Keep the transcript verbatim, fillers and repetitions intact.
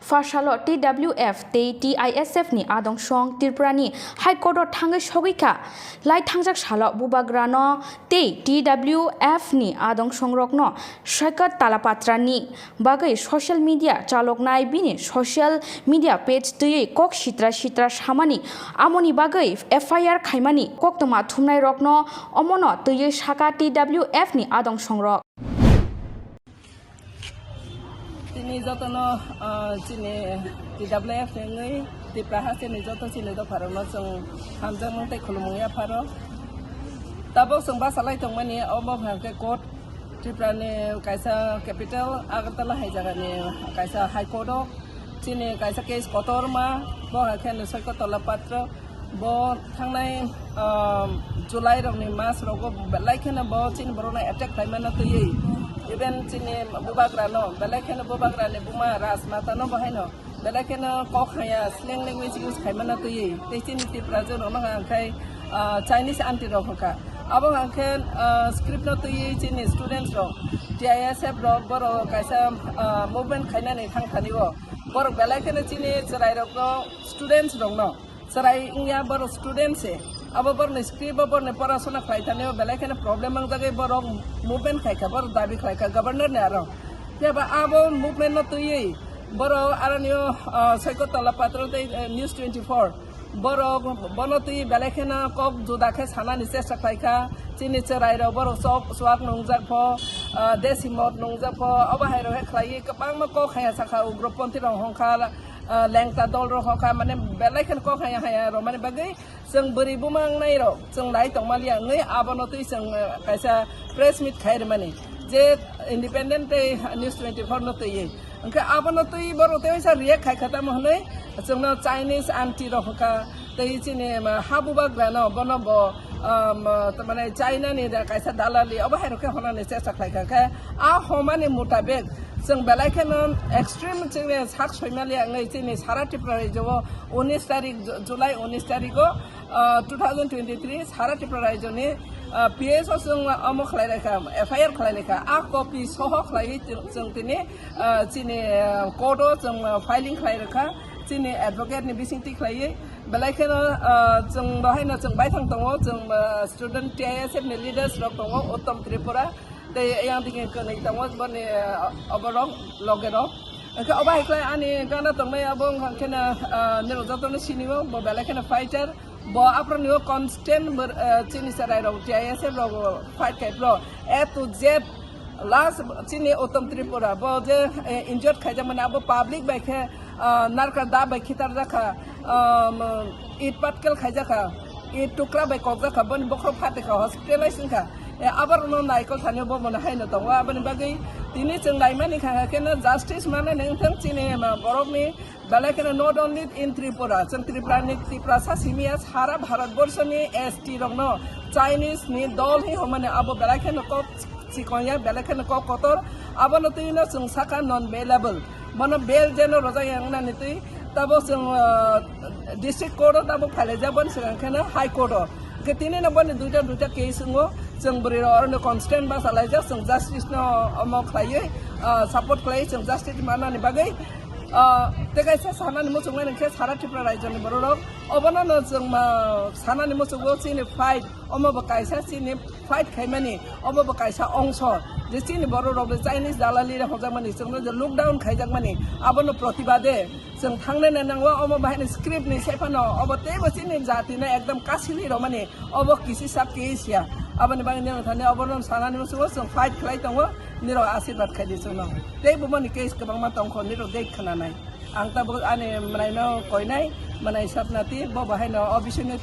Phasalo T W F tei T I S F ni adong song Tripura ni High Court o thangwi sogwi kha. Lai thangjak salo bubagrano tei T W F ni adong songrokno Saikat Talapatra ni bagwi social media chaloknai bini social media page twiwi kok sitra sitra samani, amoni bagwi F I R khaimani koktwma thumnai rokno omono twiwi saka T W F ni adong songrok. Tini jotono, ah, chini T W F ni wngwi Tipra hasteni joto chini dopharokno chwng hamjakmung tei khulumung yapharo. Tabuk chwng bachalai tongmani omo hwnkhe court, Tripura ni kaisa capital Agartala hai jagani kaisa High Court o chini kaisa case kotorma, bo hai khe Saikat Talapatra. Bo thangnai, um, July rokni mas rogo belai kheno bo chini borokno attack khlaimano twiwi, even chini bubagrano belai kheno bubagrani buma Rajmata no bo haino belai kheno kok haya slang language use khaimano twiwi tei chini Tripura jwng rokno hwnkha khe, ah, Chinese aunty rok hwnkha. Abo hwnkha khe, ah, script no twiwi chini students rok, T I S F rok, borok kaisa, ah, movement khainani thang thani o borok belai kheno chini chwrai rokno, students rokno chwrai wngya, borok student se. Abo borokni script bo borokni porasona khlai thani o belai kheno problem wngjagwi borok movement khai kha, borok dabi khlai kha governor ni aro. Phiya ba abo movement no twiwi borok aroni o, ah, Saikat Talapatra tei, eh, News twenty-four borok bono twiwi belai kheno kok juda khe sanani chesta khlai kha. Chini chwrai rok borok chok chuak nungjak pho, ah, desi mod nungjak pho, obo hai rok khe khlaiwi kwbangma kok haya sakha ugroponthi rok hongkha. Ah, lengta dol rok hokha, mane belai kheno kok haya haya rwmani bagwi chwng bwrwi buma wngnai rok chwng lai tongmaliya wngwi abono twi chwng, ah, kaisa press meet khai rwmani je Independent tei News twenty-four no twiwi. Hwnkhe abono twi borok tei waisa react khai kha tamo hwnwi chwngno Chinese aunty rok hokha tei chini, ah, ha bubagrano bono bo, ah, ma, tamani China ni da kaisa dalali obo hai rok khe honani chesta khlai kha khe a homani mutabek chwng belai kheno extreme chini sak soimaliya wngwi chini sara Tripura rajyo o unis tarik Ju-, July unis tarik o, ah, two thousand twenty-three sara Tripura rajyo ni, ah, P S o chwng omo khlai lai kha, F I R khlai lai kha, a copy soho khlaiwi chwng, chwng tini, ah, chini, ah, court o chwng, ah, filing khlai rwkha, chini advocate ni bisingtwi khlaiwi belai kheno, ah, chwng bo haino chwng baithang tongo, chwng, ah, student T I S F ni leaders rok tongo, Uttam Tripura, tei yang digi kwnwi tongo boni, ah, oborok loge rok. Hwnkhe obo hai khlai ani gana tongnai abo wngkha kheno, ah, nirok jotono sinio bo belai kheno fighter. Bo aphro ni o constant bor-, ah, chini chwrai rok T I S F rok fight khai phro A to Z last chini Uttam Tripura bo je, eh, injured khaijak mani abo public bai khe, ah, narka da bai khitar jakha, um, it patkel khaijak kha, it tukra bai kok jakha, boni bokhorok phatwi kha, hospitalize wngkha. Eh, aborokno naikol thani bo bono haino tongo. Aboni bagwi tini chwng laimani kha khe no justice manani wngthang chini ma borokni belai kheno not only in Tripura, chwng Tripura ni Tiprasa simiya sara Bharat borso ni S T rokno Chinese ni dol hi homani abo belai kheno kok chikon ya, belai kheno kok kotor. Abono twi no chwng saka non bailable. Bono bail jeno rojak ya wngnani twi tabo chwng, ah, district court o tabo phailai jak boni swkang kheno High Court o. Hwnkhe tini no boni duita duita case wngo, chwng bwrwi rok orono constant basa laijak, chwng justice no omo khlaiwi, ah, support khlaiwi chwng justice manani bagwi, ah, tei kaisa sanani muchungmani khe sara Tripura rajyo ni borok rok obono no chwng ma sanani muchungo chini fight, omo bo kaisa chini fight khaimani, omo bo kaisa ongso je chini borok rok Chinese dalali rok hokjakmani, chwngno je lockdown khaijakmani, abono protibade chwng thangnai nango. Omo bahai ni script ni sephano obo teibo chini jati no ekdom kasili romani, obo kisi sak kisi ya. Aboni bagwi nini thani obo no sanani muchungo chwng fight khlai tongo, nirok asirwad khai di chwngno. Tei bumani case kwbangma tongkho, nirok date khwnanai. Ang tabuk ani mwnaino koinai, mwnai sapnati, bo bahai no o bisingni